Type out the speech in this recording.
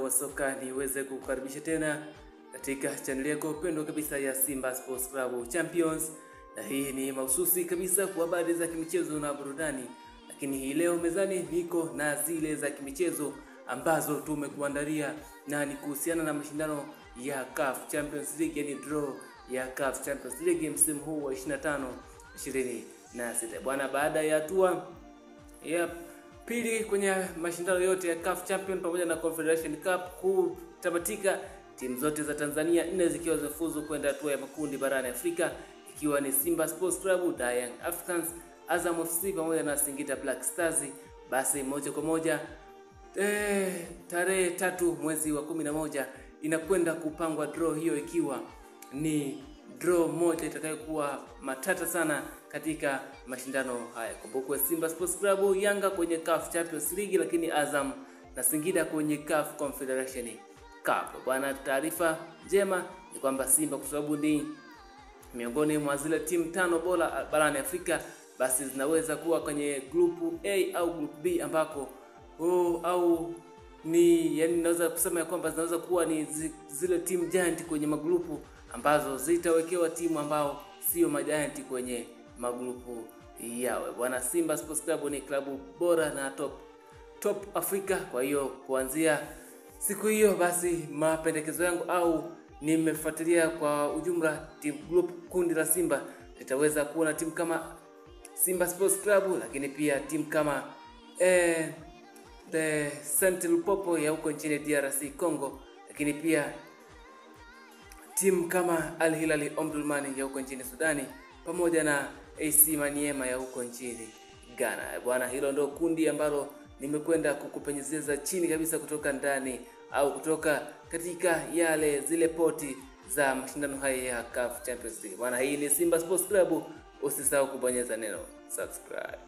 wa soka, niweze kukukaribisha tena katika chaneli yako pendwa kabisa ya Simba Sports Club Champions, na hii ni mahususi kabisa kwa habari za kimichezo na burudani. Lakini hii leo mezani niko na zile za kimichezo ambazo tumekuandalia, na ni kuhusiana na mashindano ya CAF Champions League, yani draw ya CAF Champions League msimu huu wa 25-26. Bwana, baada ya hatua ya pili kwenye mashindano yote ya CAF Champion pamoja na Confederation Cup kutamatika, timu zote za Tanzania nne zikiwa zimefuzu kwenda hatua ya makundi barani Afrika, ikiwa ni Simba Sports Club, Young Africans, Azam FC pamoja na Singida Black Stars. Basi moja kwa moja tarehe 3 mwezi wa 11 inakwenda kupangwa draw hiyo, ikiwa ni draw moja itakayokuwa matata sana katika mashindano haya. Kumbukwe Simba Sports Club, Yanga kwenye CAF Champions League, lakini Azam na Singida kwenye CAF Confederation Cup. Bwana, taarifa njema ni kwamba Simba kwa sababu ni miongoni mwa zile timu 5 bora barani Afrika, basi zinaweza kuwa kwenye group A au group B, ambako au ni yani naweza kusema ya kwamba zinaweza kuwa ni zile timu giant kwenye magrupu ambazo zitawekewa timu ambao sio magiant kwenye magrupu yao. Bwana, Simba Sports Club ni klabu bora na top Afrika. Kwa hiyo kuanzia siku hiyo basi mapendekezo yangu au nimefuatilia kwa ujumla team group, kundi la Simba litaweza kuwa na timu kama Simba Sports Club, lakini pia timu kama the Saint Lupopo ya huko nchini DRC Congo, lakini pia timu kama Al Hilal Omdurman ya huko nchini Sudani pamoja na AC Maniema ya huko nchini Ghana. Bwana, hilo ndio kundi ambalo nimekwenda kukupenyezeza chini kabisa kutoka ndani au kutoka katika yale zile poti za mashindano haya ya CAF Champions League. Bwana, hii ni Simba Sports Club, usisahau kubonyeza neno subscribe.